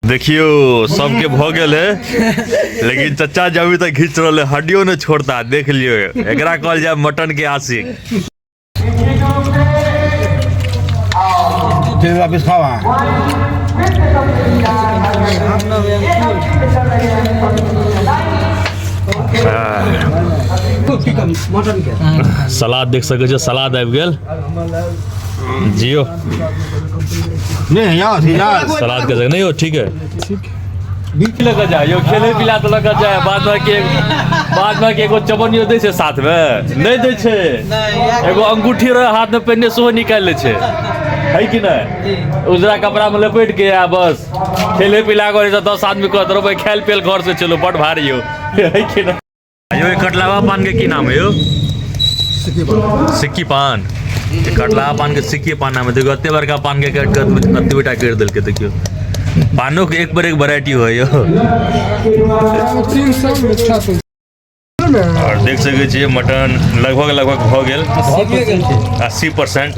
देखियो सबके भऽ गेल है, लेकिन चचा जी अभी तक घीच रहल है, हड्डियो नहीं छोड़ता। देख लियो, एकरा कहल जाए मटन के आशिक। फिर वापस खाओ। हाँ, सलाद देख सकै छियै, सलाद आबि गेल। जियो। नहीं यहाँ सीधा सलाद के जगह नहीं हो, ठीक है, लऽ जाय यौ, खेले पिला तऽ लऽ कऽ जाय। बाद में एगो चवनियो दै छै साथ में, नहि दै छै? एगो अंगूठी रहे हाथ में पहिने, सेहो निकालि लै छै, है कि नहि? उजरा कपड़ा में लपेट के आ बस खेले पिला करे छै। 10 आदमी कहत रहो खायल पियल घर से चलो, बड भारी यौ, है कि नहि? यौ, ई कटलावा पान के की नाम है यौ? सिक्की पान। ई कटलावा पान के सिक्की पान नाम है। देखियौ, एते बड़का पान के काटि कऽ एते बेटा करि देलकै। देखियौ, पानो के एक पर एक वैरायटी होइ यौ। 300 मीठा तो। और देख सकै छियै, मटन लगभग लगभग भऽ गेल 80%।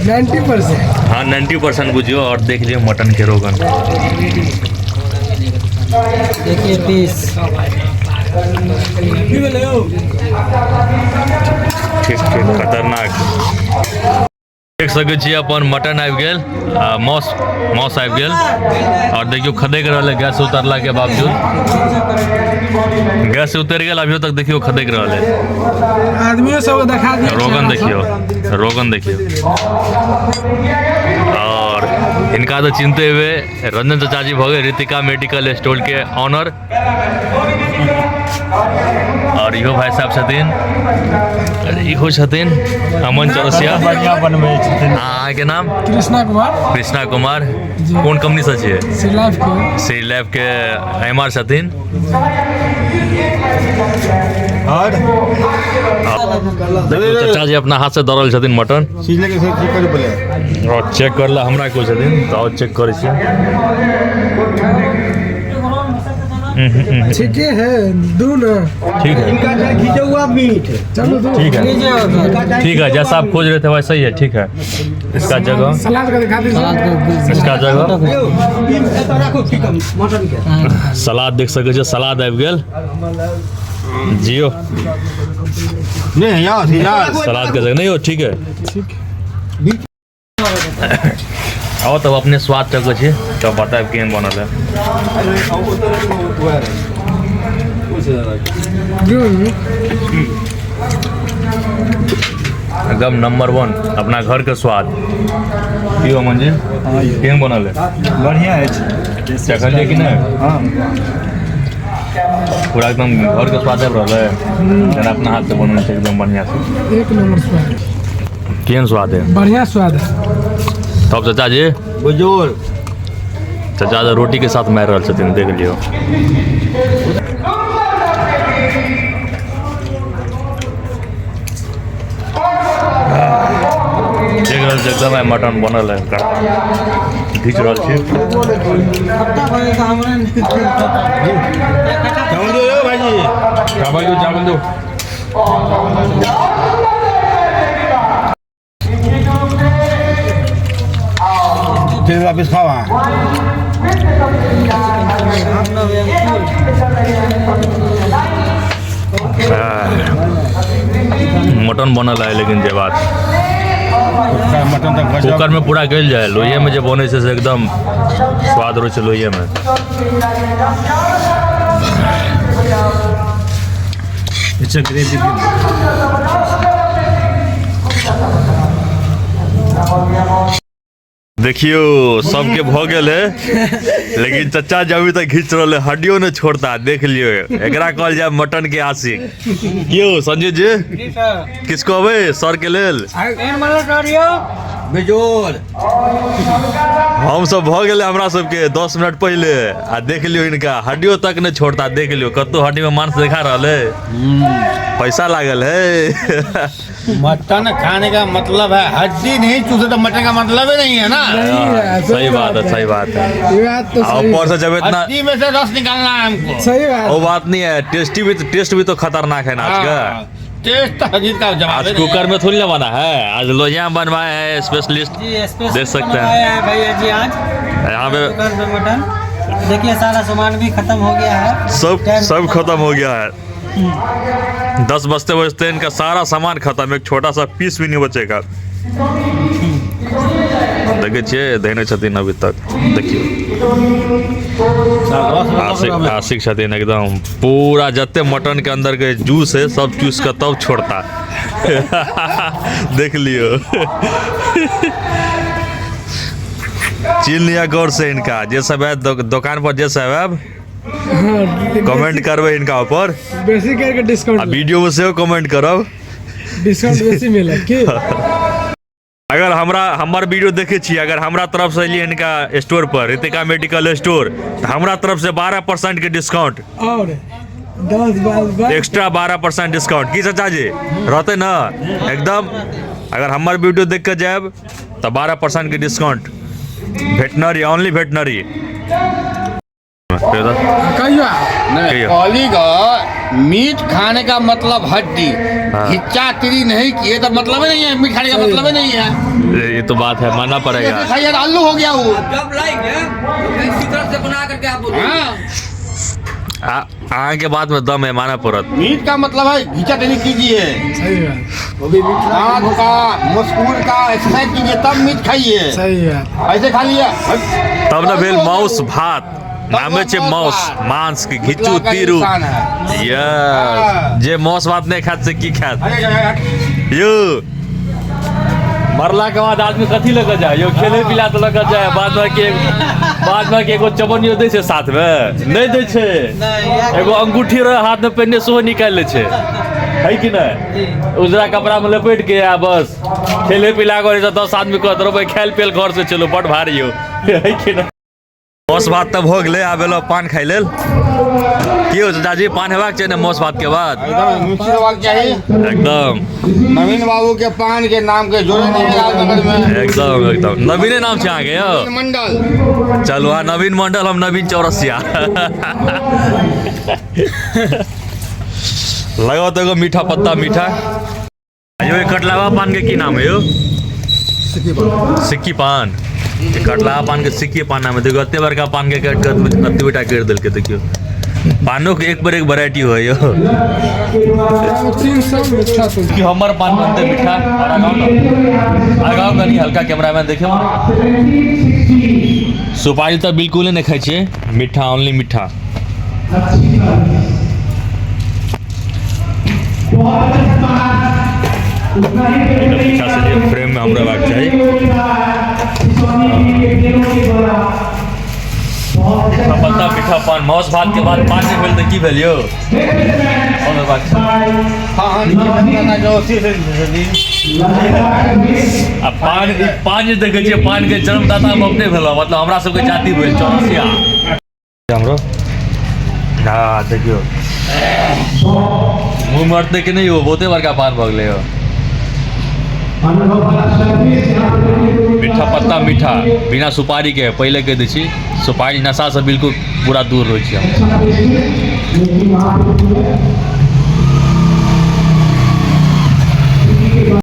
90%। हाँ, 90% बुझियौ। और देख लियौ मटन के रोगन। देखिए पीस। ठीक ठीक, खतरनाक। देख सकै छियै, अपन मटन आबि गेल आ माउस माउस आबि गेल। और देखियौ, खदकि रहल है। गैस उतरला के बावजूद, गैस उतरि गेल, अभियो तक देखियौ खदकि रहल है। आदमियों सबके देखा दियौ। रोगन देखियौ, रोगन देखियौ। और हिनका तऽ चिन्हते हुए, रंजन चाचा जी भऽ गेल, रितिका मेडिकल स्टोर के ऑनर। और इहो भाई साहब छथिन और इहो छथिन अमन चौरसिया। बढ़िया बनबै छथिन। अहाँके नाम? कृष्णा कुमार। कृष्णा कुमार, कोन कंपनी से छियै? श्री लाइफ के। श्री लैब के एम आर छथिन। और देखियौ, चाचा जी अपना हाथ से दरल छथिन मटन। सीजने के साथ चेक करू पहिले। और चेक करला हमरा कोइ छथिन तऽ और चेक करै छियै। ठीके है, दू ना। ठीक है। खींचा हुआ मीट। चलो दो। ठीक है, ठीक है, जैसा आप खोज रहे थे वैसा ही है। ठीक है, इसका जगह सलाद का दिखा दीजिए। इसका जगह राखो मटन के। सलाद देख सकै छियै, सलाद आबि गेल। जियो। नहीं यहाँ सीधा सलाद के जगह नहीं हो, ठीक है। ठीक। आओ तब अपने स्वाद चखै छी, तब बतायब केहन बनल है। दू। एकदम नंबर वन, अपना घर के स्वाद। की हो अमन जी, केहन बनल है? बढ़िया अछि। चखलियै कि नहि? हाँ। पूरा एकदम घर के स्वाद आबि रहल है, जेना अपना हाथ से बनल छै, एकदम बढ़िया से। एक नंबर स्वाद। केहन स्वाद है? बढ़िया स्वाद है। तब चाचा जी? बुजुर्ग। चाचा जी रोटी के साथ मारि रहल छथिन, देख लियौ। देख रहल छी, एकदम आइ मटन बनल है, घीच रहल छी। खट्टा भऽ गेल तऽ हमरा नहि। चावल दो भाईजी। चावल दो, चावल दो। फिर वापस खाओ। हाँ। मटन बनल है, लेकिन जे बात मटन तऽ गजब। कुकर में पूरा गलि जाए। लोहिए में जे बनै छै से एकदम स्वाद रहै छै लोहिए में। अच्छा, ग्रेवी। देखियौ, सबके भऽ गेल है, लेकिन चचा जी अभी तक घीच रहल है, हड्डियो नहीं छोड़ता। देख लियौ, एकरा कहल जाए मटन के आशिक। क्यों संजय जी, किसको अबै सर के लेल? बेजोड़। हम सब भऽ गेलै हमरा सबके 10 मिनट पहिले आ देख लियौ, हिनका हड्डियो तक नहीं छोड़ता। देख लियौ, कतौ हड्डी में मांस देखा रहल है? पैसा लागल है। मटन खाने का मतलब है हड्डी नहीं चूसे तो मटन का मतलब ही नहीं है ना। है, सही बात है, सही बात है। ये बात तो आ सही। ऊपर से जब इतना हड्डी में से रस निकालना है हमको। सही बात। वो बात नहीं है, टेस्टी भी, टेस्ट भी तो खतरनाक है ना आज का। हाँ। टेस्ट तो हजीत का जवाब आज कुकर में थोड़ी ना बना है, आज लोहिया में बनवाए हैं स्पेशलिस्ट। जी स्पेशल देख सकते हैं। बनवाया है भैया जी आज यहाँ पे कुकर में मटन। देखिए सारा सामान भी खत्म हो गया है, सब सब खत्म हो गया है। 10 बजते बजते इनका सारा सामान खत्म, एक छोटा सा पीस भी नहीं बचेगा। देखे छियै देने छथिन अभी तक, देखियो आशिक आशिक छथिन एकदम पूरा, जते मटन के अंदर के जूस है सब चूस के तब छोड़ता। देख लियो, चिन्ह लिया गौर से इनका, जे सब है दुकान पर जे सब है कमेंट करबै इनका ऊपर, बेसी करके डिस्काउंट, आ वीडियो में सेहो कमेंट करब, डिस्काउंट बेसी मिलत की। अगर हमरा हमर वीडियो देखे छी, अगर हमरा तरफ से एलियै इनका स्टोर पर, रितिका मेडिकल स्टोर, तऽ हमरा तरफ से 12% के डिस्काउंट और 10 बार एक्स्ट्रा 12% डिस्काउंट। की चाचा जी रहते ना एकदम? अगर हमर वीडियो देख के जायब तऽ 12% के डिस्काउंट भेटनरी, ओनली भेटनरी। कहियो नहीं, कहली का मीट खाने का मतलब हड्डी, हिच्चा तिरी नहीं किए तो मतलब ही नहीं है, मीट खाने का मतलब ही नहीं है। ये तो बात है, मानना पड़ेगा। खाइए तो आलू हो गया वो। जब लाएंगे तो इसी तरह से बना करके आप बोलो। हाँ, अहाँ के बात में दम है, माना पड़त। मीट का मतलब है घिचा टेनी कीजिए, सही बात, दांत का मुस्कुर का एक्सरसाइज कीजिए तब मीट खाइए, सही बात। ऐसे खा लिया तब न भेल माउस भात, नामे छै माउस मांस के घिचू तीरू। यस, जे माउस भात नहीं खात से की खात यो। मरला के बाद आदमी कथी लऽ के जाय यो, खेले पिला तऽ लऽ के जाय, बाद में के एगो चवनियो दै छै साथ में, नहि दै छै, एगो अंगूठी रह हाथ में पहिने सेहो निकालि लै छै, है कि नहि? उजरा कपड़ा में लपेट के आ बस खेले पिला के 10 आदमी कहत रहबै खेल पियल घर से चलो, बड भारी हो, है कि नहि? मौस भात तऽ भऽ गेलै, आब एलहुँ पान खाइ लेल। की हो चाचाजी, पान हेबाक चाही ने मौस भात के बाद? एकदम निश्चित हेबाक चाही, एकदम। नवीन बाबू के पान के नाम के जोड़े नहीं है राजनगर में। एकदम एकदम नवीने नाम छै अहाँके यौ? नवीन मंडल। चलू, अहाँ नवीन मंडल, हम नवीन चौरसिया। लगाओ तो एगो मीठा पत्ता मीठा। यो कटलावा पान के की नाम है यो? सिक्की पान। कटलावा पान के सिक्की पान नाम है। देखियो एते बड़का पान के कट कते बेटा करि देलकै। देखियो पानो के एक पर एक वैरायटी होइ यो। 300 मीठा तो कि हमर पान बनते मीठा। और आगाओ ना, आगाओ कनी हल्का कैमरामैन देखियो। सुपारी तऽ बिल्कुले नहि खाइ छियै, मीठा ओनली मीठा। पीछा से जे फ्रेम में हमरा हेबाक चाही। मीठा पत्ता मीठा पान, मांस भात के बाद पान नहि भेल तऽ की भेल यौ? कोन हेबाक छै? हाँ हाँ, देखिए, जो आ पान पान जे देखै छियै, पान के जन्मदाता हम अपने भेलहुँ, मतलब हमरा सबके जाति भेल चौरसिया। हमरो हँ देखियौ मुँह में अटतै कि नहि यौ? बहुते बड़का पान भऽ गेलै यौ। मीठा पत्ता मीठा, बिना सुपारी के। पहिले कहि दै छी, सुपारी नशा से बिल्कुल पूरा दूर रहै छी हम।